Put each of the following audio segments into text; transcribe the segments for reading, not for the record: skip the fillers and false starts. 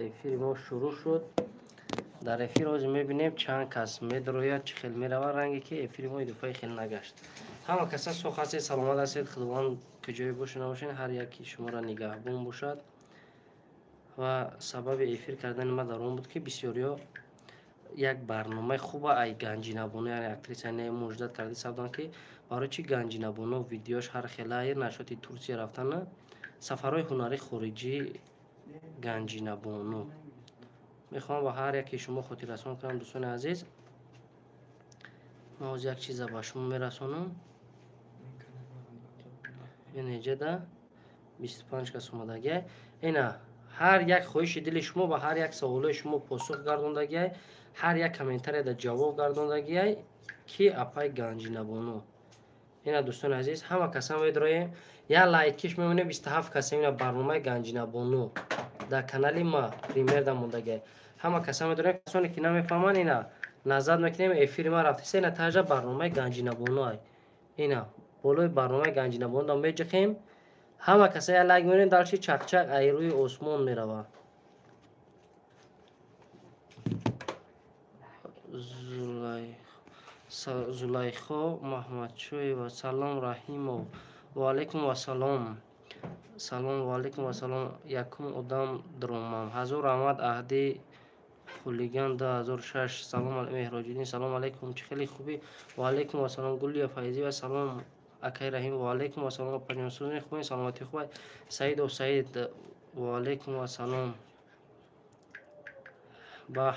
Эфири мо шурӯъ шуд. Дар эфир ҳозир мебинем чанд кас медрояд, чӣ хел меравад, ранге ки эфири мо идофаи хел нагашт. Ҳама каса соҳ ҳастед, саломат ҳастед, Худованд куҷое боша набошед, ҳар яки шуморо нигаҳбон бошад. Ва сабаби эфир кардани ман дар он буд, ки бисёриҳо як барномаи хуба ай Ганҷинабону, яъне актриса не муждат карда сабдан, ки барои чӣ Ганҷинабону видеош ҳар хелае нашоти Турсия рафтана, сафарҳои ҳунарии хориҷӣ Ганҷинабону. Мехоҳам ба ҳар яке шумо хотиррасон кунам, дӯстони азиз. Ман ҳозир як чиза ба шумо мерасонам. Инеҷада 25 кас омадагиай. Ина ҳар як хоҳиши дили шумо ва ҳар як саволои шумо посух гардондагиай, ҳар як комментарияда ҷавоб гардондагиай, ки апай Ганҷинабону. Ина дӯстони азиз, ҳама каса медроем, як лайкиш мемонем, 27 каса. Ина барномаи Ганҷинабону дар канали ма премьерда мондагиай. Ҳама каса медроем, касоне ки намефаҳманд, ина назар мекунем, эфири ма рафтиса, ина таҷа барномаи Ганҷинабону ай. Ина болои барномаи Ганҷинабону да меҷиқем, ҳама каса як лайк мемонем, дарчи чақчақ ай рӯи осмон мерава. Зулайхо Маҳмадшоева, салом Раҳимов, ва алайкум вассалом. Салом ва алайкум вассалом. Якум одам дромам. Ҳазор раҳмат Аҳди Хулиган 2006. Салом Меҳроҷиддин, салом алайкум. Чӣ хеле хубӣ? Ва алайкум вассалом. Гулия Файзиева, салом акай Раҳим, ва алайкум вассалом. Апаҷон, хубӣ, саломатӣ хуб. Саидов Саид, ва алайкум вассалом. Баҳ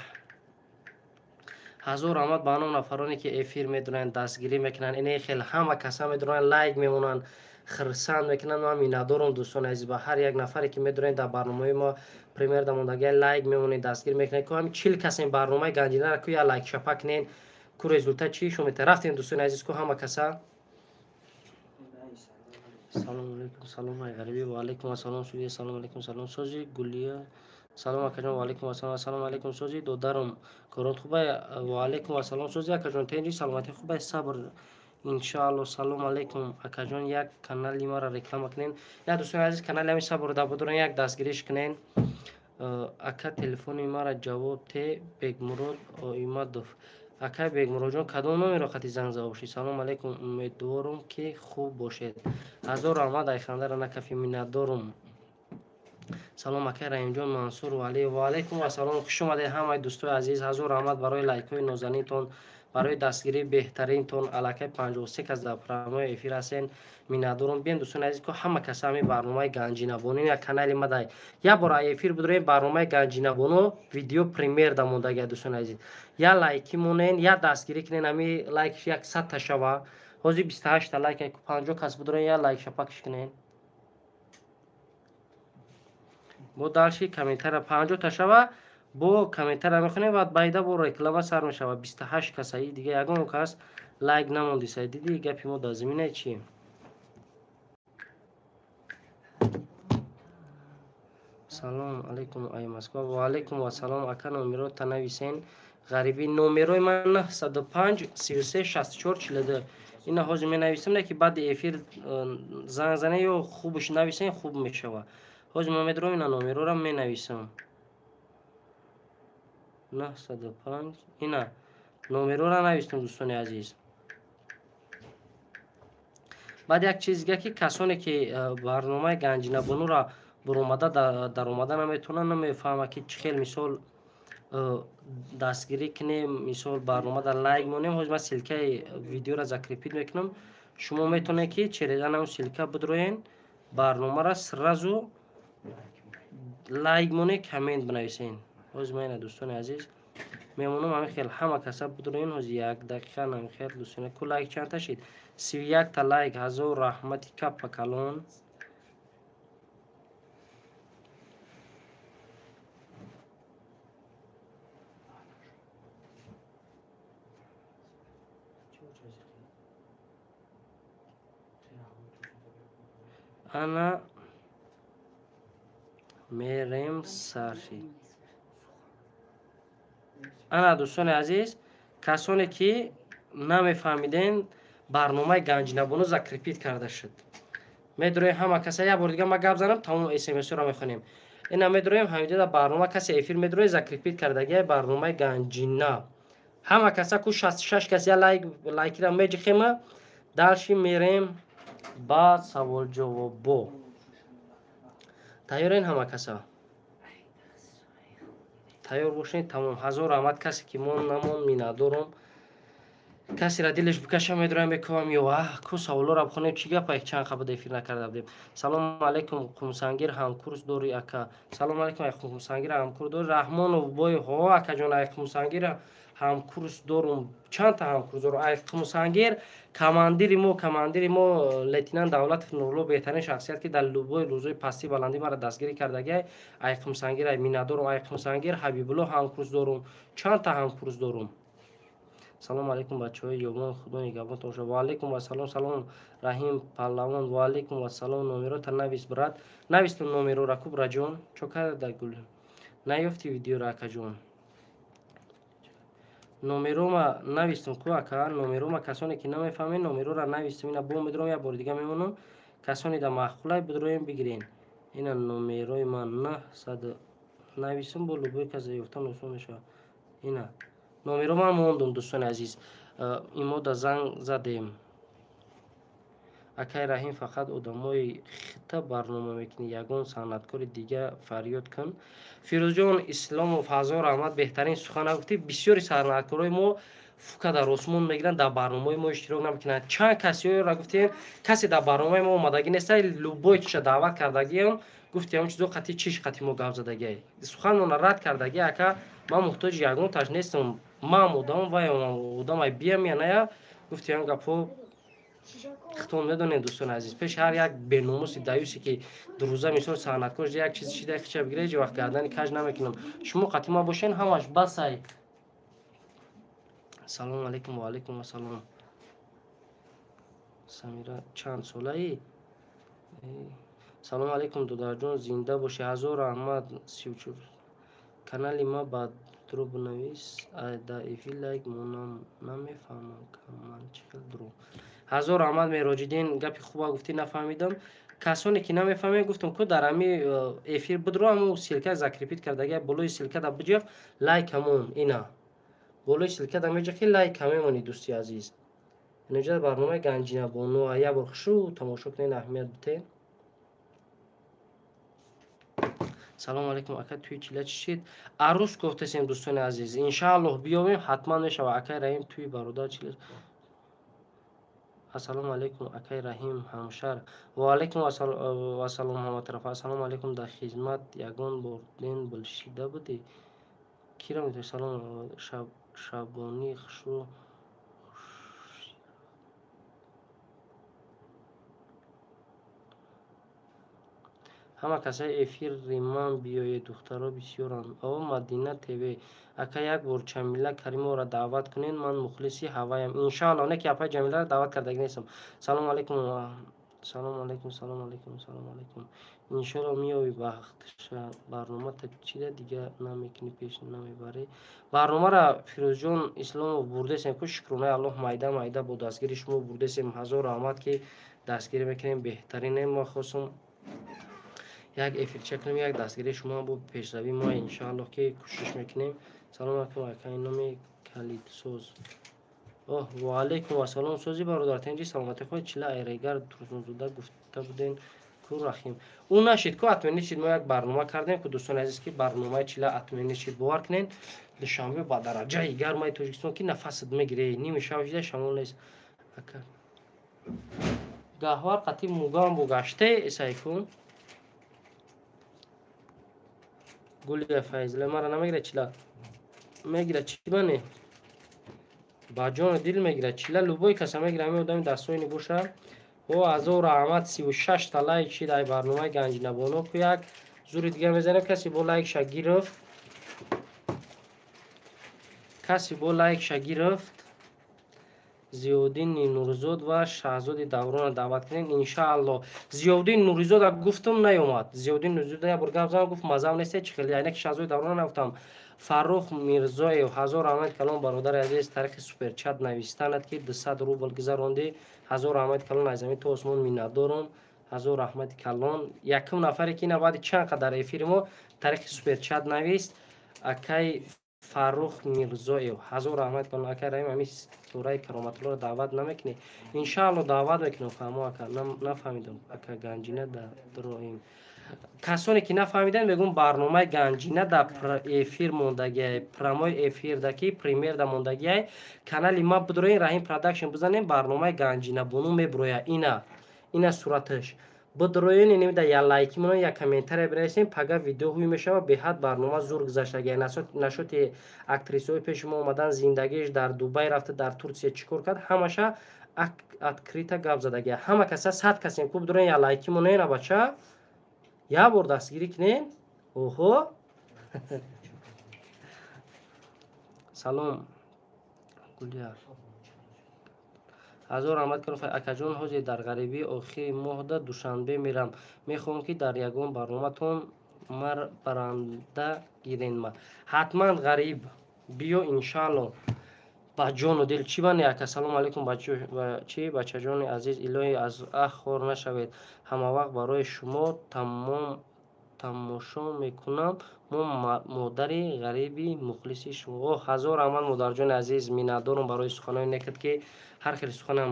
ҳазор раҳмат ба ҳамон нафароне ки эфир медонанд, дастгирӣ мекунанд. Ине хел ҳама каса медонанд, лайк мемонанд, хирсанд мекунанд. Ман миннатдорам, дӯстони азиз, ба ҳар як нафаре ки медонед дар барномаи мо премьер дамондагия лайк мемонед, дастгирӣ мекунед. Ку ҳами 40 касем барномаи Ганҷинаро ку як лайк шапа кунед, ку результат чӣ шумо мета. Рафтем, дӯстони азиз, ку ҳама каса. Салом алайкум, салом ай ғарибӣ, ва алайкум ассалом. Судия, салом алайкум, салом сози Гулия, салом акаҷон, ва алайкум ассалом. Ассалому алайкум сози додарам, корот хубай, ва алайкум ассалом сози акаҷон, тенҷи саломатӣ хубай, сабр иншаалло. Салом алайкум акаҷон, як канали маро реклама кунен. Я дӯстони азиз, канали ҳами сабр да будорен, як дастгириш кунен. Ака, телефони маро ҷавоб те. Бегмурод Оимадов, акай Бегмуродҷон, кадом номеро хати занг зада бошед? Салом алайкум, умедворум ки хуб бошед. Ҳазор раҳмат, айхандара накафи, миннатдорум. Салом акай Раҳимҷон Мансур Валиев, ва алайкум вассалом. Хуш омадед ҳамаи дӯстои азиз. Ҳазор раҳмат барои лайкҳои нозанинтон, барои дастгирии беҳтаринтон. Аллакай 53 кас дар прямои эфир ҳастен, миннатдорум. Биён дӯстони азиз, ку ҳама каса ҳамин барномаи Ганҷинабону як канали ма дай як бор ай эфир бидорем, барномаи Ганҷинабону видео премьер да мондагия. Дӯстони азиз, як лайки монен, як дастгирӣ кунен, ҳамин лайкш як садта шава. Ҳозир 28 та лайк, 50 кас бидорен, як лайк шапакш кунен. Бо далши комментария 50 та шава, бо комментария мехонем, баъд байда бо реклама сар мешава. 28 касаи дига ягон кас лайк намондиса. Диди, гапи мо дар заминаи чи? Салом алайкум ай Москва, ва алайкум вассалом. Ака, номеро танависен. Ғарибӣ, номерои ман 905 33 64 42. Ина ҳозир менависам, не ки баъди эфир занг зане ё хубш нависен, хуб мешава. Ҳозир ман медорам, ина номерора менависам. 905, ина номерора навистам, дӯстони азиз. Баъд як чиз дига, ки касоне ки барномаи Ганҷинабонуро буромада даромада наметавонанд, намефаҳманд, ки чӣ хел мисол дастгирӣ кунем, мисол барномада лайк монем. Ҳозир ман ссылкаи видеоро закрепить мекунам, шумо метавонед ки через анам ссылка бидроен, барномаро сразу лайк монед, коммент бинависен. Ҳозир ман ина, дӯстони азиз, мемонам, ҳамин хел ҳама каса бидроен. Ҳозир як дақиқа ҳамин хел, дӯстони, ку лайк чандта шид? 31 та лайк. Ҳазор раҳмати капа калон. Ана мерем, сар шид. Ана дӯстони азиз, касоне ки намефаҳмиден, барномаи Ганҷинабону закрепить карда шуд. Медроем ҳама каса, як бор дига ма гап занам, тамом смсро мехонем. Ина медроем ҳаминҷода барнома касе эфир медроe закрепить кардагиай барномаи Ганҷина. Ҳама каса ку 66 кас я лайк лайкира меҷихема. Дальше мерем ба саволҷавобо. Тайёрен ҳама каса? Тайёр бошед, тамом. Ҳазор раҳмат касе ки мон намон миннатдорум. Касера дилаш бикаша медроям мекувам ё ку саволоро бихонем чӣ гапа чанд қабл эфир накарда будем. Салому алайкум Қумсангир ҳамкурс дорӣ ака? Салому алайкум ай Қумсангир ҳамкурс дорӣ? Раҳмонов бой ҳо акаҷон ай Қумсангир ҳамкурс дорум. Чандта ҳамкурс дорум? Ай Қумсангир командири мо лейтенант Давлатов Нурулло беҳтарин шахсият ки дар любой рӯзои пастӣ баландӣ мара дастгирӣ кардагиай. Ай Қумсангир ай миннатдорум. Ай Қумсангир Ҳабибулло ҳамкурс дорум. Чандта ҳамкурс дорум? Салом алейкум бачаҳои ёбон, худо нигаҳбонтон бошад. Ва алейкум ассалом. Салом Раҳим Паҳлавон. Ва алейкум ассалом. Номерота навис брат. Навистум номерора ку браҷон. Чо карда гул? Наёфти видеоро акаҷон. Номерома навистум ку ака. Номерома касоне ки намефаҳмед номерора навистум. Ина бо медром як бори дига мемонам. Касоне да маъқулай бидроем бигирен. Ина номерои ман 900 нависум бо любой кас ёфтан осон мешавад. Ина номеро ман мондум дӯстони азиз. Имо да занг задем. Акай Раҳим фақат одамои хита барнома мекунӣ, ягон санъаткори дига фарёд кун. Фирӯзҷон Исломов ҳазор раҳмат, беҳтарин сухан гуфтӣ. Бисёри санъаткорои мо фука дар осмон мегиранд, дар барномаи мо иштирок намекунанд. Чанд касиёро гуфтем, касе дар барномаи мо омадагӣ неста, любой чиша даъват кардагиам, гуфтем чизо қати чиш қати мо гап задагиай. Суханмона рад кардагӣ ака, ман муҳтоҷи ягонташ нестам. Ман одам вай одам ай биям я ная, гуфтем гапҳо хитон медонед дӯстони азиз. Пеш ҳар як беномуси даюсе ки дурӯза мисол санъаткор як чиз шида хича бигира, ҳеҷ вақт гардани каж намекунам. Шумо қати ма бошен, ҳамаш басай. Салому алайкум. Ва алайкум ассалом. Самира чанд солаӣ? Салому алайкум додарҷон, зинда бошӣ. Ҳазор раҳмат. 34 канали ма ба дурӯғ бинавис, дар эфир лайк монам, намефаҳмам ман чӣ хел дурӯғ. Ҳазор раҳмат Мероҷиддин, гапи хуба гуфтӣ, нафаҳмидам. Касоне ки намефаҳмед, гуфтам ку дар ҳами эфир бидро, ҳамун ссылка закрепить кардагия, болои ссылка да биҷиқ, лайк ҳамон ина. Болои ссылка да меҷиқи, лайк ҳамемонӣ дӯсти азиз. Инҷа барномаи Ганҷина бону як бор хушу тамошо кунед, аҳамият битед. Салому алайкум ака, туи чила чӣ шид? Арӯс гуфтесем дӯстони азиз, иншааллоҳ биёвем, ҳатман мешавад. Акай Раҳим туи бародар чила. Ассалому алайкум акай Раҳим ҳамшар. Ва алайкум ассалом ҳама тарафа. Ассалому алайкум, дар хизмат ягон бор ден булшида будӣ? Кира метавонӣ? Салом шабонӣ хушу ҳама касаи эфири ман биёед, духтаро бисёранд. О Мадина ТВ ака, як бор Ҷамила Каримоваро даъват кунед, ман мухлиси ҳаваям. Иншааллоҳ, не ки апаи Ҷамиларо даъват кардагӣ нестам. Салому алайкум. Салому алайкум, салому алайкум, салому алайкум. Иншоаллоҳ меёвӣ бахтша. Барномата чида дига намекунӣ, пеш намебарӣ? Барномаро Фирӯзҷон Исломов бурдесем ку, шукронаи Аллоҳ, майда майда бо дастгири шумо бурдесем. Ҳазор раҳмат ки дастгирӣ мекунем, беҳтаринем. Ма хостум як эфирча кунем, як дастгирии шумо бо пешравии мо иншааллоҳ ки кӯшиш мекунем. Салом алайкум акай, номи Калидсоз. Оҳ, ва алайкум ассалом сози бародар, тенҷи саломатӣ хоҳед? Чила айрегар Турсунзода гуфта буден ку Рахим. Ӯ нашид ку отменӣ шид. Мо як барнома кардем ку дӯстони азиз ки барномаи чила отменӣ шид. Бовар кунед, Душанбе ба дараҷаи гармаи Тоҷикистон ки нафасат мегире, ними шаб шида шамол нест. Ака гаҳвар қати мугам бо гаште эсай кун. Гулия Файзла мара намегира чила. Мегира чӣ бане? Ба ҷону дил мегира чила, любой каса мегира, ҳамин одами дастҳои боша. О ҳазор раҳмат, 36 та лайк шид ай барномаи Ганҷинабону ку як зури дига мезанем, касе бо лайкша гирифт. Касе бо лайкша гирифт. Зиёддини Нуризод ва Шаҳзоди Давронро даъват кунед иншааллоҳ. Зиёддин Нуризода гуфтум наёмад. Зиёддин Нуризода як бор гап задам, гуфт мазам нест, чӣ хеле айнаки Шаҳзоди Даврона нагуфтам. Фаррух Мирзоев ҳазор раҳмат калон бародари азиз, тариқи суперчат навистанад ки 200 рубл гузарондӣ. Ҳазор раҳмат калон, аз замин то осмон миннатдорум. Ҳазор раҳмати калон. Якум нафаре ки ина баъди чанд қадар эфири мо тариқи суперчат навист, акай Фаррух Мирзоев. Ҳазор раҳмат калон. Акай Раҳим, ҳамин ситораи Кароматуллоро даъват намекунӣ? Иншаалло даъват мекунам. Фаҳмо ака, нафаҳмидам ака, ганҷина да дроим. Касоне ки нафаҳмиданд, мегӯм барномаи ганҷина дар эфир мондагиай, прямой эфир да ки премьер да мондагиай. Канали ма бидроин, Раҳим Продакшн бизанем, барномаи ганҷина бону меброя. Ина сураташ. Бидроин, инамида я лайки монон, я комментария бинависем, пага видео ҳуй мешава. Беҳад барнома зур гузаштагиай. Нашоти актрисаҳои пеши мо омадан, зиндагиш дар Дубай рафта, дар Турсия чӣ кор кард, ҳамаша открыто гап задагиай. Ҳама каса 100 касем ку бидроин, я лайки монен, абача я бор дастгирӣ кунем. Оҳо, салом Гулия. Ҳазор раҳмат калон. Акаҷон, ҳозир дар ғарибӣ охири моҳда Душанбе мерам. Мехоҳам ки дар ягон барноматон мар баранда гирен ма. Ҳатман ғариб биё иншаалло ба ҷону дил. Чӣ бане ака? Салому алайкум чи бачаҷони азиз, илоҳӣ аз аҳ хор нашавед. Ҳамавақт барои шумо тамом тамошо мекунам. Мо модари ғариби мухлиси шумо. О, ҳазор раҳмат модарҷони азиз, миннатдорам барои суханои некат ки ҳар хел суханам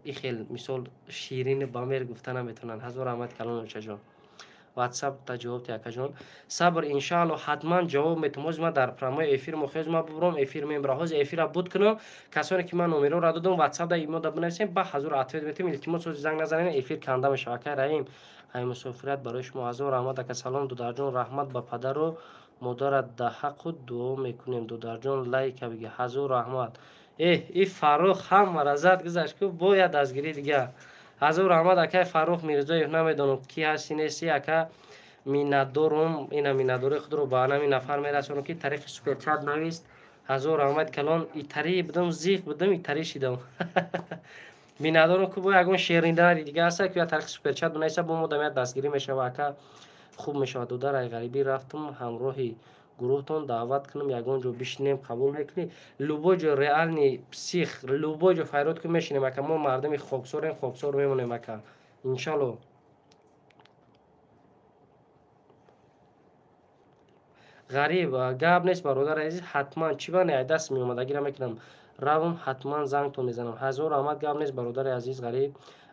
и хел мисол ширини ба мер гуфта наметавонанд. Ҳазор раҳмат калон очаҷон. Ватсап та ҷавоб ти акаҷон. Сабр, иншаалло ҳатман ҷавоб метам. Ҳозир ман дар прямой эфир мохез ма бубурам, эфир мебарам. Ҳозир эфира буд кунам. Касоне ки ман номерора додам, ватсап да имо да бинависем, ба ҳазор ответ метам. Илтимос, ҳозир занг назанед, эфир канда мешавад. Акай Раҳим, ай мусофират барои шумо ҳазор раҳмат ака. Салом дударҷон, раҳмат ба падару модарат, да ҳаққу дуо мекунем. Дударҷон лайка биги. Ҳазор раҳмат. Эҳ, и Фаррух ҳамара зад гузашт ку, бояд дастгирӣ дига. Ҳазор раҳмат акай Фаррух Мирзоев, намедонам ки ҳасти нести ака, миннатдорум. Ина миннатдории худро ба ҳамин нафар мерасонам ки тариқи суперчат навист. Ҳазор раҳмат калон. Итари будам, зиқ будам, итари шидам. Миннатдорум ку бо ягон шериндари дига ҳаста ки тариқи суперчат бинависа, бо мо дамият дастгирӣ мешава ака, хуб мешавад. Дудар ай ғарибӣ рафтум, ҳамроҳи гурӯҳтон даъват кунам, ягон ҷо бишинем, қабул мекунӣ? Любой ҷо, реальный псих, любой ҷо файрод ку мешинем ака. Мо мардуми хоксорем, хоксор мемонем ака, иншалло. Ғариб гап нест бародар азиз, ҳатман чӣ бане ай даст меомадагира мекунам, равам ҳатман зангтон мезанам. Ҳазор раҳмат, гап нест бародари азиз Ғариб.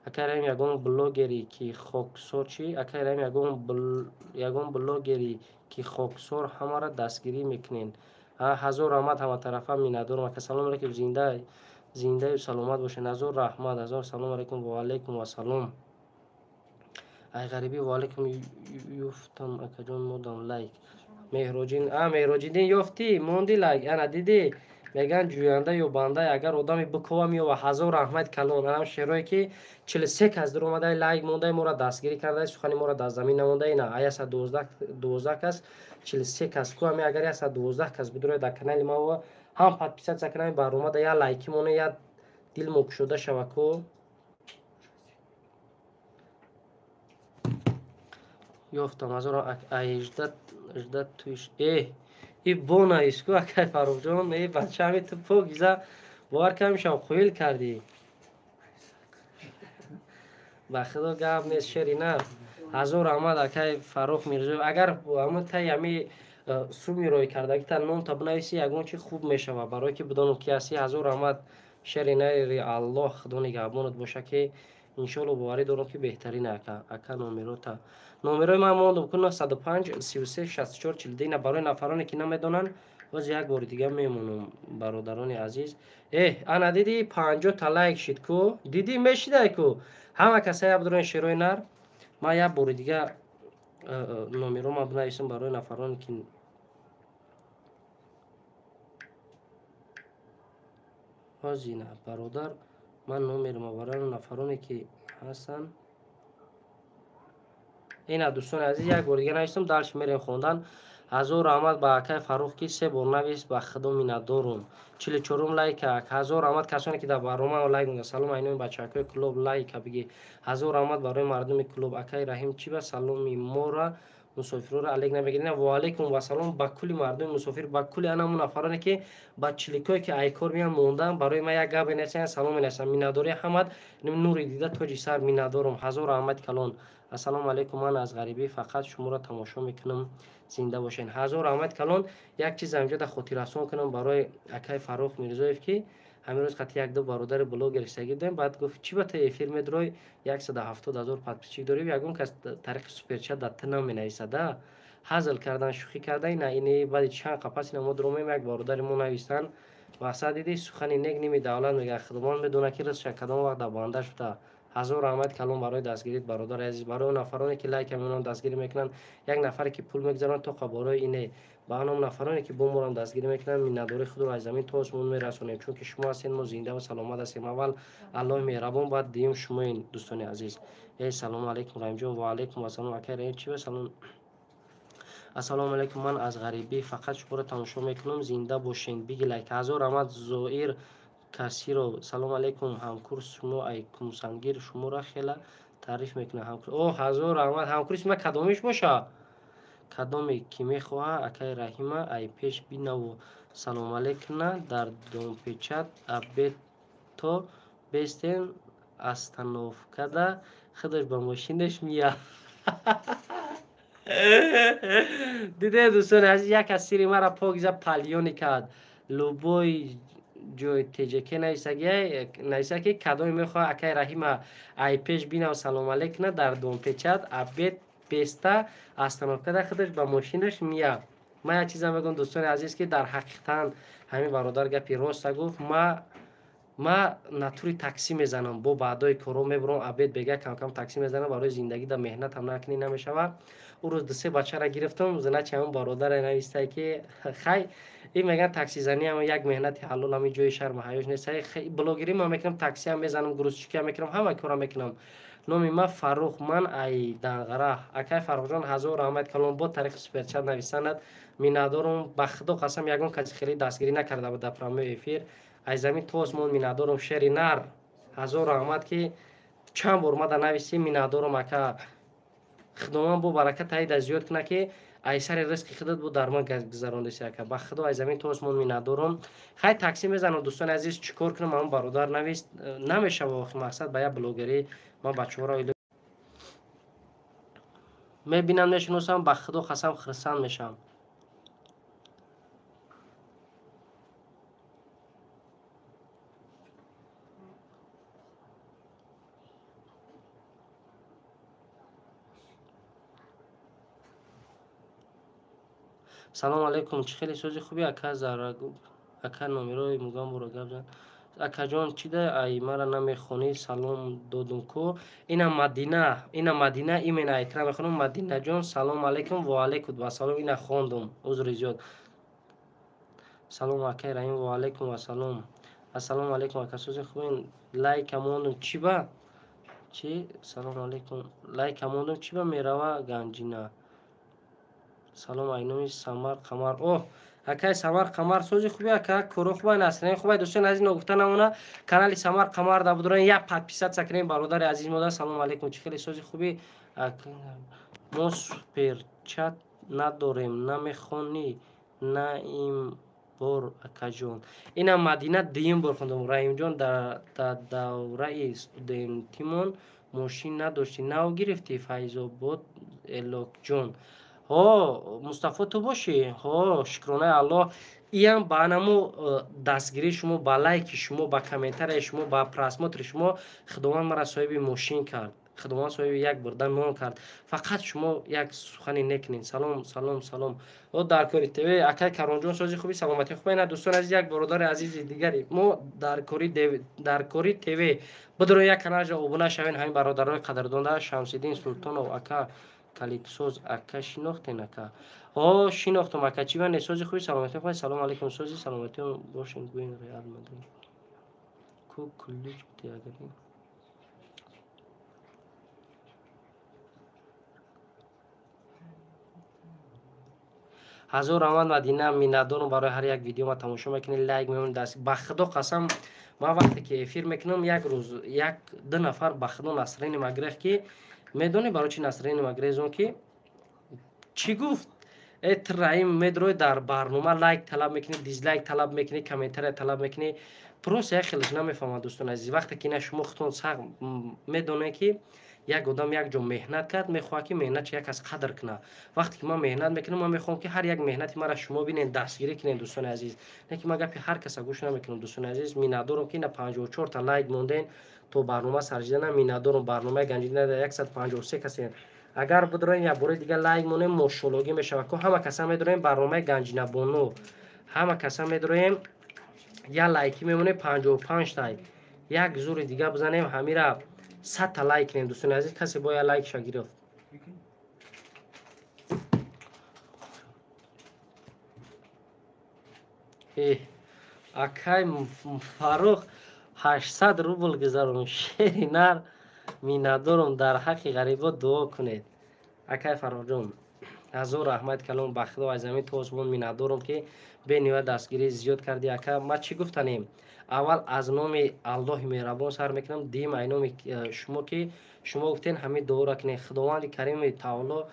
Акай Раҳим, ягон блогери ки хоксор чӣ? Акай Раҳим, ягон блогери ки хоксор ҳамаро дастгирӣ мекунен. Ҳазор раҳмат, ҳаматарафа миннатдорам ака. Салом алайкум, зиндаю саломат бошед. Ҳазор раҳмат, ҳазор салом алайкум. Ва алайкум вассалом. Ай ғарибӣ ва алайкум ёфтам акаҷон, модам лайк. Меҳроҷин, Меҳроҷиддин ёфтӣ, монди лайк. Ана дидӣ, мегӯянд ҷӯянда ё банда, агар одами бикова меёва. Ҳазор раҳмат калон. Анам шеърое ки 43 кас дар омадай лайк мондай, моро дастгирӣ кардай, сухани моро дар замин намондай. Ина 112 кас, 43 кас ку ҳами агар 112 кас бидурояд дар канали ма ҳам подписаться кунам, барномада я лайки моне, я дилмо кушода шава ку. Ёфтам ҳазор ажда туиш. Э, и бона иску акай Фаррухҷон, э бача, ҳами ту покиза бовар кардам, қоил кардӣ. Ба худо гап нест, шери на. Ҳазор раҳмат акай Фаррух Мирзоев. Агар ҳамн таи ҳами суми рой кардагита номта бинависӣ, ягон чи хуб мешава, барое ки бидонам ки ҳастӣ. Ҳазор раҳмат, шери нари Аллоҳ, худо нигаҳбонат боша ки иншоалло боварӣ дорам ки беҳтарин ака. Ака номерота. Номерои ман мондам ку 905 33 64 42. Ина барои нафароне ки намедонанд, боз як бори дига мемонам бародарони азиз. Эҳ, ана дидӣ 50 та лайк шид ку? Дидӣ мешидай ку? Ҳама каса як бидорони шерои нар. Ман як бори дига номеро ма бинависам барои нафароне ки ҳозина бародар, ман номерама барои нафароне ки ҳастанд. Ина дӯстони азиз, як бори дига навистам, дальше мерем хондан. Ҳазор раҳмат ба акай Фаррух ки се бор навист, ба худо миннатдорум. 44-ум лайка. Ҳазор раҳмат касоне ки дар барнома лайк монда. Салом айноми бачаҳакои клуб, лайка биги. Ҳазор раҳмат барои мардуми клуб. Акай Раҳим, чӣ ба саломи мора Мусофирро алек намегирем. Ва алайкум вассалом ба кулли мардуми мусофир, ба кулли анамун нафароне ки ба чиликое ки айкор меян мондан, барои ман як гап менависанд, салом менависанд. Миннатдории ҳамад нури дида тоҷи сар, миннатдорум. Ҳазор раҳмати калон. Ассалому алайкум, ман аз ғарибӣ фақат шуморо тамошо мекунам, зинда бошед. Ҳазор раҳмати калон. Як чиз ҳаминҷо дар хотиррасон кунам барои акай Фаррух Мирзоев, ки ҳамин рӯз қати як-ду бародари блогер иштагӣ будем. Баъд гуфт, чӣ ба ту эфир медрой, 170 000 подписчик дорӣ, ягон кас тариқи суперчат дар ту наменависада. Ҳазл кардан, шӯхӣ кардан, ина ини баъди чанд қапас ина мо дромем, як бародари мо навистанд. Мақсад диди, сухани нек ними давлат мегӯяд. Худованд медонад, ки ризқша кадом вақт дар банда шуда. Ҳазор раҳмати калон барои дастгирит, бародари азиз, барои он нафароне ки лайка мемонанд, дастгирӣ мекунанд, як нафаре ки пул мегузаронад тоқа барои ине, ба ҳамон нафароне ки бо морам дастгирӣ мекунанд, миннатдории худро аз замин то осмон мерасонем, чунки шумо ҳастед, мо зинда ва саломат ҳастем. Аввал Аллоҳи меҳрабон, баъд дуюм шумоин, дӯстони азиз. Э, салому алайкум, Раҳимҷон. Ва алайкум ассалом, акай Раҳим. Чӣ ба салом? Ассалому алайкум, ман аз ғарибӣ фақат шуморо тамошо мекунам, зинда бошед. Биги лайк. Ҳазор раҳмат, Зоир Касиров. Салому алайкум, ҳамкурс шумо ай Кумсангир шуморо хела таъриф мекунад. О, ҳазор раҳмат. Ҳамкурси ман кадомиш боша? Кадоме ки мехоҳа акай Раҳима ай пеш бинаву салом алейкна, дар домпечат обед то бестен остановкада худаш ба мошинаш мия. Диде, дӯстони азиз, як аз сири мара покиза палёни кард. Любой ҷой ТЖК нависа, ки кадоме мехоҳа акай Раҳима ай пеш бинав салом алейкна, дар домпечат обед беста остановкада худаш ба мошинаш мия. Ман як чизам мегӯям, дӯстони азиз, ки дар ҳақиқатан ҳамин бародар гапи роста гуфт. Ма натури таксӣ мезанам, бо баъдои коро мебурам, обед бега камкам таксӣ мезанам. Барои зиндагӣ да меҳнатам накунӣ, намешавад. Ӯ рӯз дусе бачаро гирифтам, значит ҳамон бародаре навистае, ки хай, ин мегӯянд, таксизаниам як меҳнати ҳалол, ҳамин ҷои шарму ҳаёш нест. Блогерӣ ман мекунам, таксиам мезанам, грузчикиам мекунам, ҳама кора мекунам. Номи ман Фаррух, ман ай Данғара. Акай Фаррухҷон, ҳазор раҳмат калон. Бо тариқи суперчат нависанад, миннатдорум. Ба худо қасам, ягон каси хеле дастгирӣ накарда буд дар прямой эфир. Аз замин то осмон миннатдорум. Шери нар, ҳазор раҳмат, ки чанд бор мада нависӣ. Миннатдорум, ака. Худованд бо баракат аида зиёд кунад, ки ай сари ризқи худат бу дар ман гузарондеси, ака. Ба худо, аз замин то осмон миннатдорум. Хай, таксӣ мезанам, дӯстони азиз, чӣ кор кунам? Ҳамон бародар навист, намешава. Охи, мақсад ба як блогерӣ ман бачаҳоро мебинам, мешиносам, ба худо қасам, хурсанд мешавам. Салому алайкум, чӣ хеле сози хуби, ака Зарагуб, ака, номерои Мугамборо гап зан. Акаҷон, чӣ да ай мара намехонӣ? Салом додум ку. Ина Мадина, ина Мадина, имена айтра мехонам. Мадинаҷон, салом алайкум. Ва алайкум вассалом. Ина хондум, узри зиёд. Салом, акай Раҳим. Ва алайкум вассалом. Ассалому алайкум, ака, сози хубин? Лайка мондум, чӣ ба чӣ? Салому алайкум, лайка мондум, чӣ ба мерава ганҷина? Салом, айноми Самар Қамар. О, акай Самар Қамар, сози хуби, ака, коро хуба, насрин хуба. Дӯстони азиз, ногуфта намона, канали Самар Қамар да будурен, як подписаться кунем, бародари азиз мода. Салому алайкум, чӣ хеле сози хуби? Мо суперчат надорем, намехонӣ на ин бор, акаҷон? Ина Мадина, дуюм бор хондам. Раҳимҷон, дар давраи студентимон мошин надоштӣ, нав гирифтӣ? Файзобод Элокҷон. Ҳо, Мустафо, ту бошӣ? Ҳо, шукронаи Аллоҳ. Иам ба анаму дастгирии шумо, ба лайки шумо, ба комментарияи шумо, ба просмотри шумо Худованд мара соҳиби мошин кард, Худованд соҳиби як бурда нон кард. Фақат шумо як сухане некунед. Салом, салом, салом. О, дар кори ТВ, акай Каронҷон, сози хуби, саломатӣ хуба? Ина, дӯстони азиз, як бародари азизи дигари мо дар кори ТВ бидро, як каналжа обуна шавен, ҳамин бародарои қадрдонда. Шамсиддин Султонов, ака Калидсоз, ака, шинохтен, ака? О, шинохтум, ака, чӣ ба не? Сози хуби, саломатӣ хуба? Салому алайкум, сози, саломатӣ бошен. Гӯен, Реал Мадрид ку ключ бите агари. Ҳазор раҳмат, Мадина, миннатдорум барои ҳар як видео ма тамошо мекунед, лайк мемонед, даст. Ба худо қасам, ман вақте ки эфир мекунам, як рӯз як ду нафар, ба худо, насрини магрех, ки медонӣ барои чи насрини магрез? Он ки Чӣ гуфт? Э ту Раҳим медрои дар барнома лайк талаб мекунӣ, дизлайк талаб мекунӣ, комментария талаб мекунӣ. Просто як хелаш намефаҳмад, дӯстони азиз. Вақте ки ина шумо худтон сақ медонед, ки як одам як ҷо меҳнат кард, мехоҳад, ки меҳнатша як кас қадр кунад. Вақте ки ман меҳнат мекунам, ман мехоҳам, ки ҳар як меҳнати маро шумо бинед, дастгирӣ кунед, дӯстони азиз. Не ки ман гапи ҳар каса гӯш намекунам, дӯстони азиз. Миннатдорам, ки ина 54 та лайк монден то барнома саржидана. Миннатдорам. Барномаи Ганҷина 153 касе. Агар бидроем, як бори дига лайк монем, мошологӣ мешавад. Ко ҳама каса медроем барномаи Ганҷинабону, ҳама каса медроем, як лайкӣ мемонем, 55 тай. Як зури дига бизанем, ҳамира 100 та лайк кунем, дӯстони азиз. Касе бояд лайкша гирифт. Акай Фаррух, 800 рубл гузарон, шери нар. Миннатдорам, дар ҳаққи ғарибо дуо кунед. Акай Фаррухҷон, ҳазор раҳмат калом, ба Худо, аз замин то осмон миннатдорам, ки бениҳоят дастгирӣ зиёд кардӣ, ака. Ма чӣ гуфтанем? Аввал аз номи Аллоҳи меҳрабон сар мекунам, дим ай номи шумо, ки шумо гуфтен ҳамин дуоро кунед. Худованди карими таоло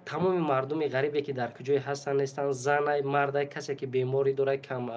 тамоми мардуми ғарибе, ки дар куҷое ҳастанд, нестанд, занай, мардай, касе ки беморӣ дорад, кам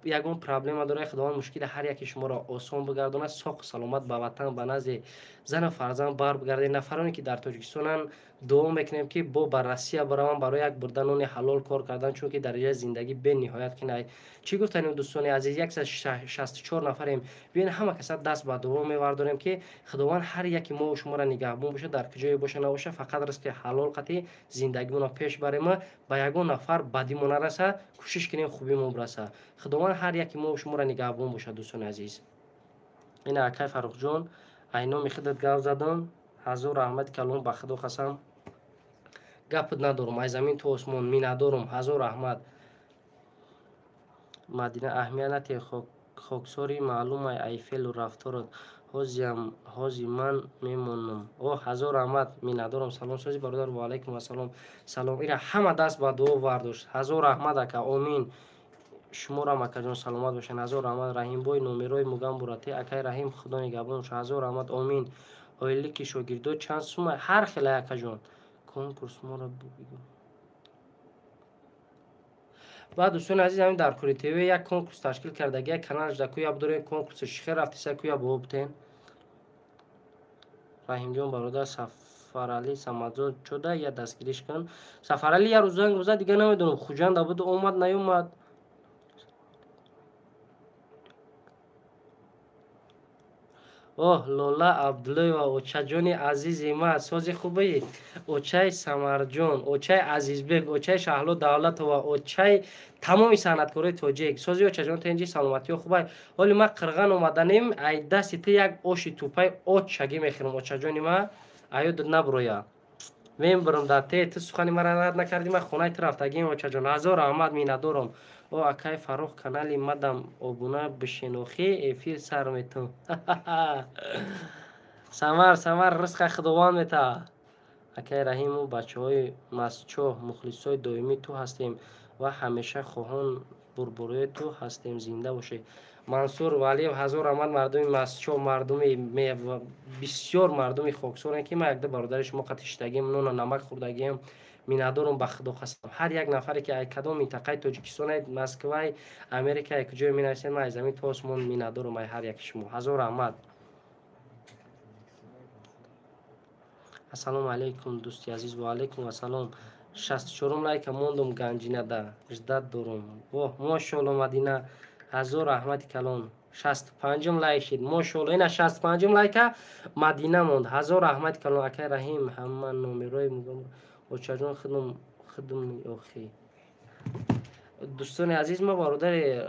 ягон проблема дорад, Худованд мушкили ҳар яке шуморо осон бигардонад, соқу саломат ба ватан, ба назди зану фарзанд бар бигардед. Нафароне, ки дар Тоҷикистонанд, дуо мекунем, ки бо ба Россия бараванд барои як бурда нони ҳалол кор кардан, чунки дараҷаи зиндагӣ бениҳоят кинай. Чӣ гуфтанем, дӯстони азиз? 164 нафарем. Биён, ҳама каса даст ба дуо мевардорем, ки Худованд ҳар яки мо шуморо нигаҳбон бошад, дар куҷое боша набоша, фақат ризқи ҳалол қатӣ зиндагимонро пеш барем, ба ягон нафар бадимо нараса, кӯшиш кунем, хубимо бираса. Худованд ҳар яки мо шуморо нигаҳбон бошад, дӯстони азиз. Ина, акай Фаррухҷон, ай номи худат гап задам. Ҳазор раҳмати калон, ба Худо қасам, гапат надорам, ай замин то осмон миннатдорам. Ҳазор раҳмат. Мадина, аҳамият натиҳ, хоксори маълумай ай феълу рафторат. Ҳозиам ҳози ман мемонам. О, ҳазор раҳмат, миннатдорам. Салом, сози бародар. Ваалайкум ассалом. Салом. Ира ҳама даст ба дуо вардошт. Ҳазор раҳмат, ака, омин. Шуморам, акаҷон, саломат бошед. Ҳазор раҳмат. Раҳимбой, номерои мугам бурате. Акай Раҳим, Худо нигаҳбон боша. Ҳазор раҳмат, омин. Ойлики шогирдо чанд сума? Ҳар хела, акаҷон. Конкурс моро бигӯ. Баъд, дӯстони азиз, ҳамин дар Кури ТВ як конкурс ташкил кардаги, як каналаш да куя бидорем. Конкурси шихе рафтиса, куя бо бутен. Раҳимҷон, бародар, Сафаралӣ Самадзод чода, я дастгириш кун. Сафаралӣ як рӯз занг зад, дига намедонам, Хуҷанда буд, омад, наёмад. Оҳ, Лола Абдуллоева, очаҷони азизи ма, сози хубаи? Очаи Самарҷон, очаи Азизбек, очаи Шаҳло Давлатова, очаи тамоми санъаткорои тоҷик, сози, очаҷон, тенҷи, саломатиё хубай? Ҳоли ма Қирған омаданем, ай дасти ту як оши тӯпаи очагӣ мехӯрам, очаҷони ма, аёдат набуроя. Мебурам дар те, ту сухани мара рад накардӣ, ма хонаи ту рафтагим, очаҷон. Ҳазор раҳмат, миннатдорам. О, акай Фаррух, канали мадам обуна бишинохӣ, эфир сар метум. Самар, Самар, ризқа Худованд метаҳад. Акай Раҳиму бачаҳои Мастчоҳ мухлисои доимии ту ҳастем ва ҳамеша хоҳон бурбуриҳои ту ҳастем, зинда бошед. Мансур Валиев, ҳазор раҳмат. Мардуми Мастчоҳ мардуми бисёр мардуми хоксорем, ки ман якда бародари шумо қати шидагим, нону намак хӯрдагиам. Миннатдорам, ба Худо қасам. Ҳар як нафаре, ки ай кадом минтақаи Тоҷикистон, Москвай, Америка, куҷое менависед, ман аз замин то осмон миннатдорам ай ҳар яки шумо. Ҳазор раҳмат. Ассалому алайкум, дӯсти азиз. Ваалайкум ассалом. 64-ум лайка мондум, Ганҷинада ждать дорум. Воҳ, мошолло, Мадина, ҳазор раҳмати калон. 65-ум лайк шид, мошолло. Ина 65-ум лайка Мадина монд. Ҳазор раҳмати калон. Акай Раҳим, ҳама номерои очаҷон худум худум охи. Дӯстони азиз, ма бародари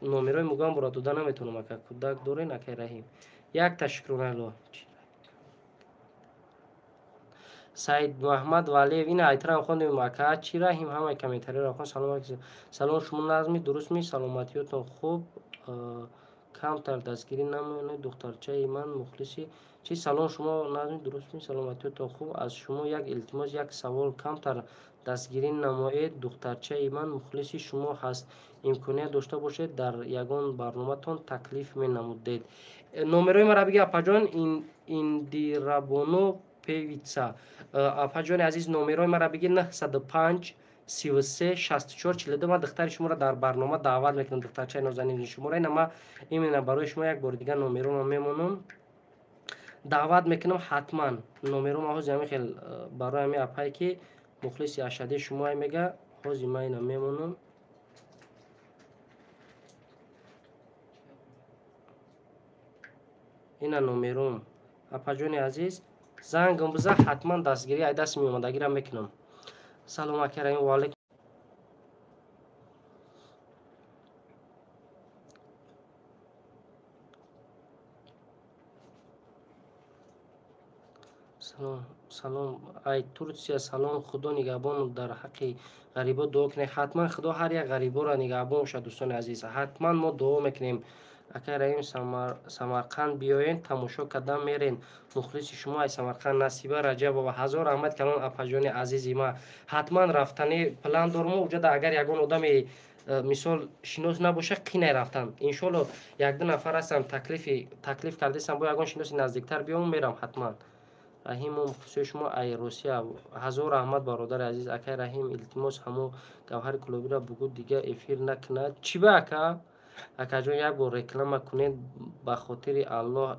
номерои мугамбуро дода наметавонам, ака. Кӯдак дорен, акай Раҳим? Якта шукронайло. Саид Маҳмад Валиев, ина айтарам хондем, ака. Чӣ, Раҳим, ҳамаи комментариро хон. Салом, салом. Шумо назми, дурустми, саломатиётон хуб? Камтар дастгирӣ намоёнед, духтарчаи ман мухлиси чӣ. Салом, шумо назми, дурустми, саломатиётон хуб? Аз шумо як илтимос, як савол: камтар дастгирӣ намоед, духтарчаи ман мухлиси шумо ҳаст. Имконият дошта бошед, дар ягон барноматон таклиф менамудед. Номерои маро биги, апаҷон. Индирабону. певица. Апаҷони азиз, номерои маро бигир: 905 33 64 42. Ман духтари шуморо дар барнома даъват мекунам, духтарчаи нозанини шуморо. Ина ма именно барои шумо як бори дигар номерома мемонам, даъват мекунам ҳатман. Номерома ҳози ҳамин хел барои ҳамин апае ки мухлиси ашадии шумоа мега, ҳози ма ина мемонам. Ина номером, апаҷони азиз, зангам биза, ҳатман дастгирӣ ай даст меомадагира мекунам. Салом, ака Раҳим, ва алайкум. Салом, салом, ай Турсия салом. Худо нигаҳбон, дар ҳаққи ғарибо дуо кунед. Ҳатман Худо ҳар як ғариборо нигаҳбон бошад, дӯстони азиз. Ҳатман мо дуо мекунем. Акай Раҳим, Самарқанд биёен, тамошо кардан мерен. Мухлиси шумо ай Самарқанд, Насиба Раҷабова. Ҳазор раҳмат калон, апаҷони азизи ма. Ҳатман рафтани план дормо. Уҷада агар ягон одаме мисол шинос набоша, қинай рафтан. Иншолло якду нафар ҳастам, таклиф кардесам, бо ягон шиноси наздиктар биём, мерам ҳатман. Раҳим, мо мухлисои шумо ай Русия. Ҳазор раҳмат, бародари азиз. Акай Раҳим, илтимос, ҳамо Гавҳари Кулобиро бугӯ, дига эфир накунад. Чӣ ба, ака? Акаҷон, як бор реклама кунед, ба хотири Аллоҳ.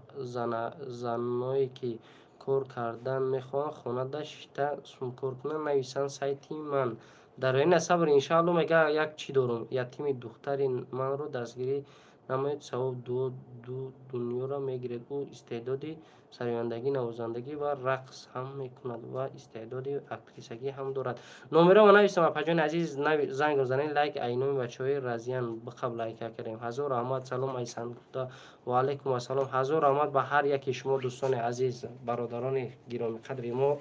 Заное ки кор кардан мехоҳанд, хонада шишта сумкор кунанд, нависанд сайти ман. Дар ина сабр, иншаалло, мега як чӣ дорум. Ятими духтари манро дастгирӣ намоед, савоб дуо ду дунёро мегиред. Ӯ истеъдоди сарояндагӣ, навозандагӣ ва рақс ҳам мекунад ва истеъдоди актрисагӣ ҳам дорад. Номерома нависам, апаҷони азиз, занг занед. Лайк айноми бачаҳои Разиян биқаб лайка кардем. Ҳазор раҳмат. Салом айсангуда, ва алайкум ассалом. Ҳазор раҳмат ба ҳар яке шумо, дӯстони азиз, бародарони гиромиқадри мо.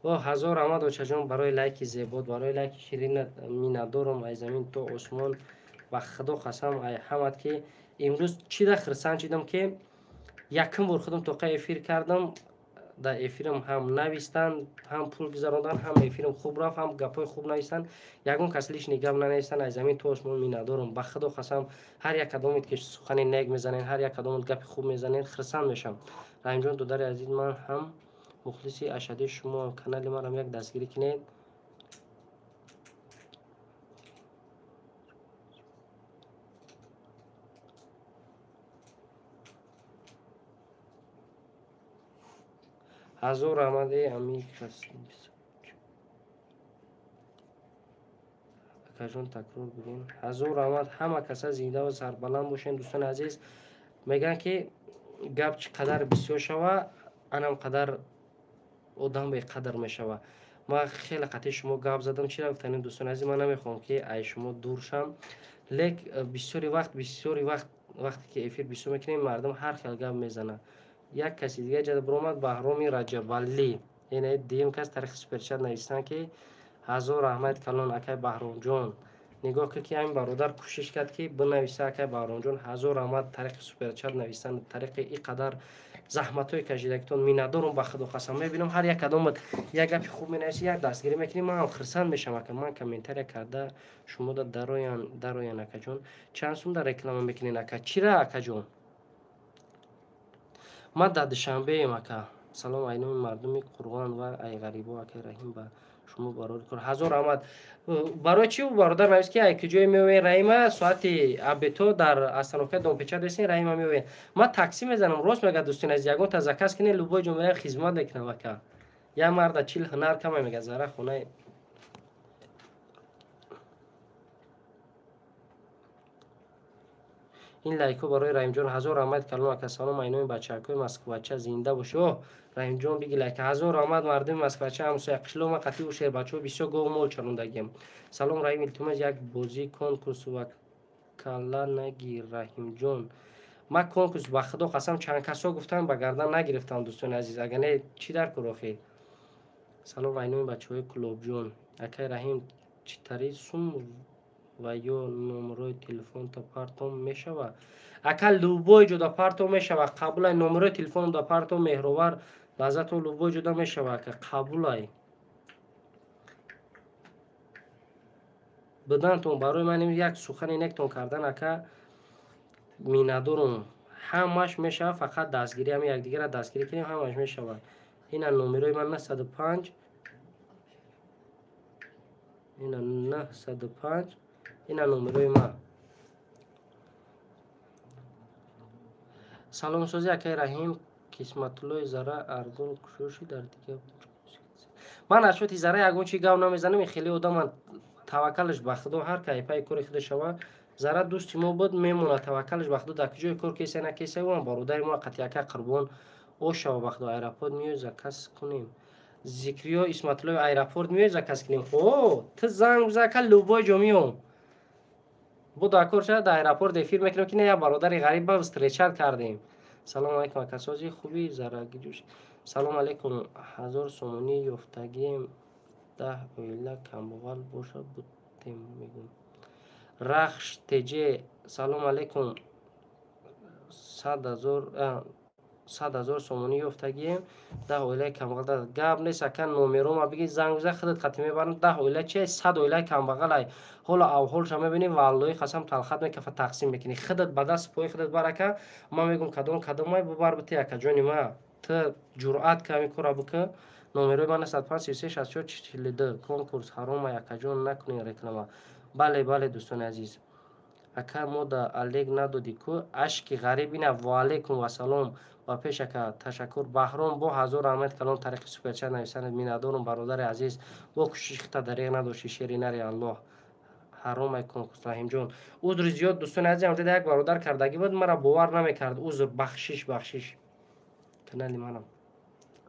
О, ҳазор раҳмат, очаҷон, барои лайки зебод, барои лайки ширинат. Миннатдорам ай замин то осмон. Ба Худо қасам, ай ҳамат ки имрӯз чӣ да хирсанд шидам, ки якум бор худам тоқа эфир кардам, дар эфирам ҳам навистанд, ҳам пул гузаронданд, ҳам эфирам хуб рафт, ҳам гапҳои хуб навистанд. Ягон кас лишний гап нанавистанд. Ай замин то осмон миннатдорам. Ба Худо қасам, ҳар як кадомет ки сухани нек мезанед, ҳар як кадомет гапи хуб мезанед, хирсанд мешавам. Раҳимҷон, додари азиз, ман ҳам мухлиси ашадии шумо, канали марам як дастгирӣ кунед. Ҳазор раҳмат. Амир акаҷон, такрор бигӯем. Ҳазор раҳмат, ҳама каса зинда ва сарбаланд бошед, дӯстони азиз. Мегӯянд ки гап чӣ қадар бисёр шава, анам қадар одам беқадр мешава. Ман хеле қатъи шумо гап задам. Чира гуфтанем, дӯстони азиз, ман намехоҳам ки ай шумо дур шам, лек бисёри вақт вақте ки эфир бисёр мекунем, мардум ҳар хел гап мезанад. Як каси дига ҷада биромад, Баҳроми Раҷабалӣ. Ина дуюм кас тариқи суперчат навистанд ки ҳазор раҳмат калон, акай Баҳромҷон. Нигоҳ кун ки ҳамин бародар кӯшиш кард ки бинависа. Акай Баҳромҷон, ҳазор раҳмат, тариқи суперчат навистанд, тариқи ин қадар заҳматҳои кашидагитон миннатдорум. Ба Худо қасам, мебинам, ҳар як кадомат як гапи хуб менависӣ, як дастгирӣ мекунӣ, ман ҳам хирсанд мешавам. Ака, ман комментария карда шумода дароян, дароян. Акаҷон, чанд сум дар реклама мекунед, ака? Чира, акаҷон? Ман дар Душанбеем, ака. Салом айноми мардуми Қурғон ва ай ғарибо. Акай Раҳим, ба шумо барори кор. Ҳазор раҳмат. Барои чӣ бародар навист ки ай куҷое меоен, Раҳима? Соати абето дар остановкаи Домпеча дестин, Раҳима меоен. Ман такси мезанам, рост мега, дӯстони азиз. Ягонта заказ кине, любой ҷо мерам, хизмат мекунам, ака. Як марда 40 ҳунар кама, мега, зара хонаи. Ин лайкҳо барои Раҳимҷон. Ҳазор раҳмат калон, ака. Салом айноми бачаакҳои Москвача, зинда бош. О, Раҳимҷон, биги лайка. Ҳазор раҳмат, мардуми Москвача, ҳамсоя қишлоқ. Ман қатъи шербачаҳо бисёр гов мол чарондагиам. Салом, Раҳим, илтимос, як бозӣ конкурс ва калла нагир. Раҳимҷон, ман конкурс, ба Худо қасам, чанд касо гуфтам, ба гардан нагирифтам, дӯстони азиз. Агар не, чӣ дар кор охир? Салом айноми бачаҳои Кулобҷон. Акай Раҳим, чӣ тари сум ва ё номерои телефонта партом мешава? Ака, любой ҷода партом мешава, қабулай. Номерои телефонда партом, меҳровар лаззато, любой ҷода мешава, ака, қабулай. Бидантон барои ман як сухани нектон кардан, ака, миннатдорум. Ҳамаш мешавад, фақат дастгирӣ, ҳами якдигарро дастгирӣ кунем, ҳамаш мешавад. Ина номерои ман 905, ина 905, ина номерои ман. Саломсозӣ акай Раҳим, Қисматуллои Зара Аргун кушоши дар дигар. Ман аз шоти Зара ягон чи гап намезанам, хеле одаман таваккалаш ба Худо, ҳар кай пайи кори худаш шава. Зара дӯсти мо буд, мемонад, таваккалаш ба Худо, дар куҷои кор кеса на кеса, ӯам бародари мо қатъи ака қурбон о шава ба Худо. Аэропорт меои заказ кунем. Зикриё Исматуллоев, аэропорт меои заказ кунем. О, ту занг бизан ака, любой ҷо меом. Бу дар кор шава, дар аэропорт эфир мекунем, ки не як бародари ғариб ба встречать кардем. Салом алейкум ака, сози хуби Зарагиҷӯш. Салом алейкум, 1000 сомонӣ ёфтагием, 10 оила камбағал боша будем мегӯм. Рахш теҷе, салом алейкум, 100 000 сомонӣ ёфтагием, 10 оилаи камбағал. Гап нест ака, номерома биги, занг бизан, худат қатӣ мебарам. 10 оила чи, 100 оилаи камбағалай. Ҳоло авҳолша мебинӣ, валлоҳи қасам, талхат мекафа, тақсим мекунӣ. Худат ба даст пои худат бар ака, ман мегӯм кадом кадомай бубар бити акаҷони ма. Ту ҷуръат ка ҳамин корра бикун. Номерои ман 905 33 64 42. Конкурс ҳаромай акаҷон, накунед реклама. Бале, бале, дӯстони азиз. Ака, мо да Олег надодӣ ку, ашки ғариб ина. Ваалайкум вассалом, ба пеш ака, ташаккур. Баҳром, бо ҳазор раҳмат калом, тариқи суперчат нависанед, миннатдорум, бародари азиз. Бо кӯшиши хита дареғ надошти, шери нари Аллоҳ. Ҳаромай конкурс, Раҳимҷон. Узри зиёд, дӯстони азиз, ҳамҷода як бародар кардагӣ буд, мара бовар намекард. Узр, бахшиш, бахшиш. Канали манам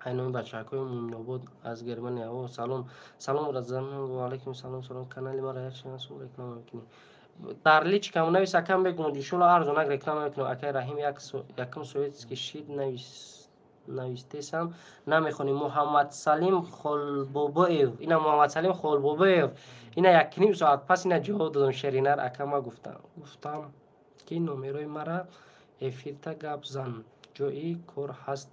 айноми бачаҳакои Муминобод аз Германия. О, салом, салом разан, ваалайкум салом, салом. Канали мара як шанс реклама мекунӣ? Дар личкам навис акам, мегӯм, иншолло арзонак реклама мекунам. Акай Раҳим, якум советский щит навистесам, намехонӣ. Муҳаммадсалим Холбобоев, ина Муҳаммадсалим Холбобоев, ина якним соат пас ина ҷавоб додам. Шеринар ака, ма гуфтам ки номерои мара эфирта гап зан, ҷои кор ҳаст.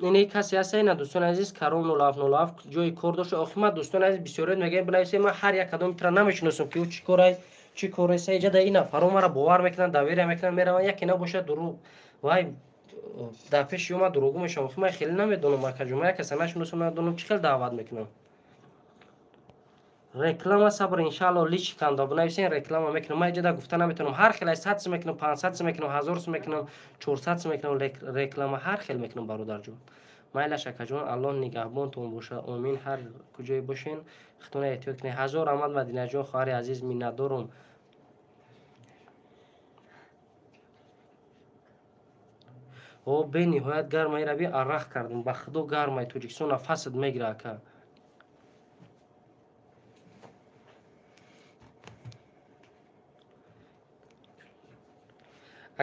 Ини касе ҳаста, ина, дӯстони азиз, Каром 0707, ҷои кор дошта. Охи ма, дӯстони азиз, бисёрият мегӯянд бинависед, ман ҳар як кадоми тира намешиносам, ки ӯ чӣ корай, чӣ кореса. Иҷада ин нафаро мара бовар мекунанд, доверия мекунанд, мераванд, яке набошад дурӯғ вай дар пеши ё ман дурӯғгӯ мешавам. Охи ман хеле намедонам, акаҷон, ман як каса нашиносам, надонам, чӣ хел даъват мекунам. Реклама сабр, иншаалло, личканда бинависен, реклама мекунам. Ман иҷода гуфта наметавонам, ҳар хел 100 сум мекунам, 500 сум мекунам, 1000 сум мекунам, 400 сум мекунам, реклама ҳар хел мекунам, бародарҷон. Майлаш акаҷон, Аллоҳ нигаҳбонтон боша, омин. Ҳар куҷое бошен, худтона эҳтиёт кунед. Ҳазор раҳмат, Мадинаҷон, хоҳари азиз, миннатдорум. О, бениҳоят гармай, раби арақ кардем, ба Худо гармай, Тоҷикистон нафасат мегира, ака.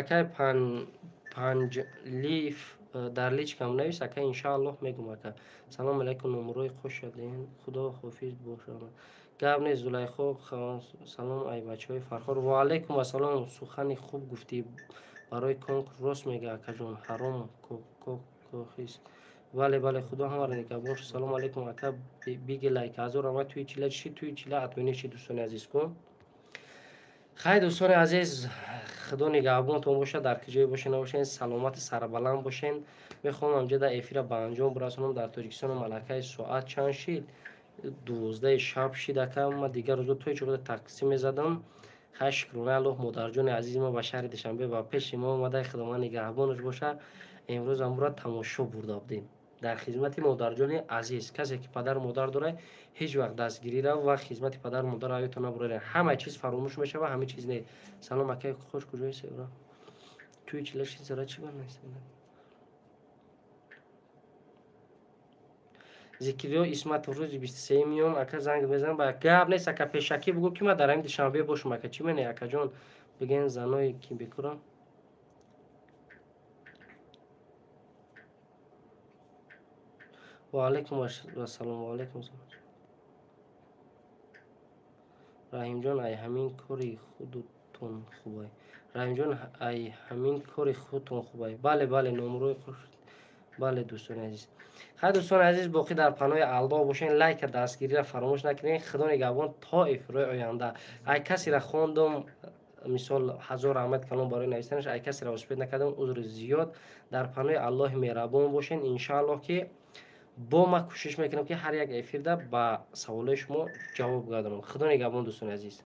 Акай Панҷлиф, дар личкам навис ака, иншааллоҳ мегӯм, ака. Салом алайкум, номерои хуш шудем, Худо ҳофиз бошад. Гап нест, Зулайхо. Салом ай бачаҳои Фархор. Ваалайкум ассалом, сухани хуб гуфтӣ барои конкурс, рост мега акаҷон, ҳаром кохис. Бале, бале, Худо ҳамаро нигаҳбон. Салом алайкум ака, биги лайк. Ҳазор раҳмат. Туи чила чӣ, туи чила отмени чи, дӯстони азиз кун. Хайр, дӯстони азиз, Худо нигаҳбонтон бошад, дар куҷое бошед набошед, саломати сарбаланд бошед. Мехоҳам ҳамҷода эфира ба анҷом бирасонам. Дар Тоҷикистону малакаи соат чанд шид? 12 шаб шид, ака. Ма дигар рӯзо тои чода таксӣ мезадам. Хайр, шукрона Аллоҳ, модарҷони азизи мо ба шаҳри Душанбе ба пеши мо омада, Худованд нигаҳбонаш бошад. Имрӯз амура тамошо бурда будем дар хизмати модарҷони азиз. Касе ки падару модар дорад, ҳеҷ вақт дастгирира ва хизмати падару модар аётон набуред. Ҳама чиз фаромӯш мешава, ҳама чиз не. Салом акай, хуш куҷои севра туи чилаши зара чӣ барнаист? Зикриё Исматов, рӯзи 23 миём ака, занг мезанам. Ба гап нест ака, пешакӣ бугӯ, ки ман дар ҳамин Душанбе бошам, ака. Чӣ мене, акаҷон, бигӯен заное ки бекурам. Ваалайкум ассалом, ваалайкум ассалом. Раҳимҷон, ай ҳамин кори худутон хубай. Раҳимҷон, ай ҳамин кори худтон хубай. Бале, бале, номрои хуш. Бале, дӯстони азиз. Хайр, дӯстони азиз, боқӣ дар паноҳи Аллоҳ бошен. Лайка, дастгириро фаромӯш накунед. Худо нигаҳбон то эфирҳои оянда. Ай касеро хондум. Мисол, ҳазор раҳмат калом барои навистанаш. Ай касеро успеть накардам, узри зиёд. Дар паноҳи Аллоҳи меҳрабон бошен. Иншааллоҳ, ки бо ма кӯшиш мекунам, ки ҳар як эфирда ба саволои шумо ҷавоб гардонам. Худо нигаҳбон, дӯстони азиз.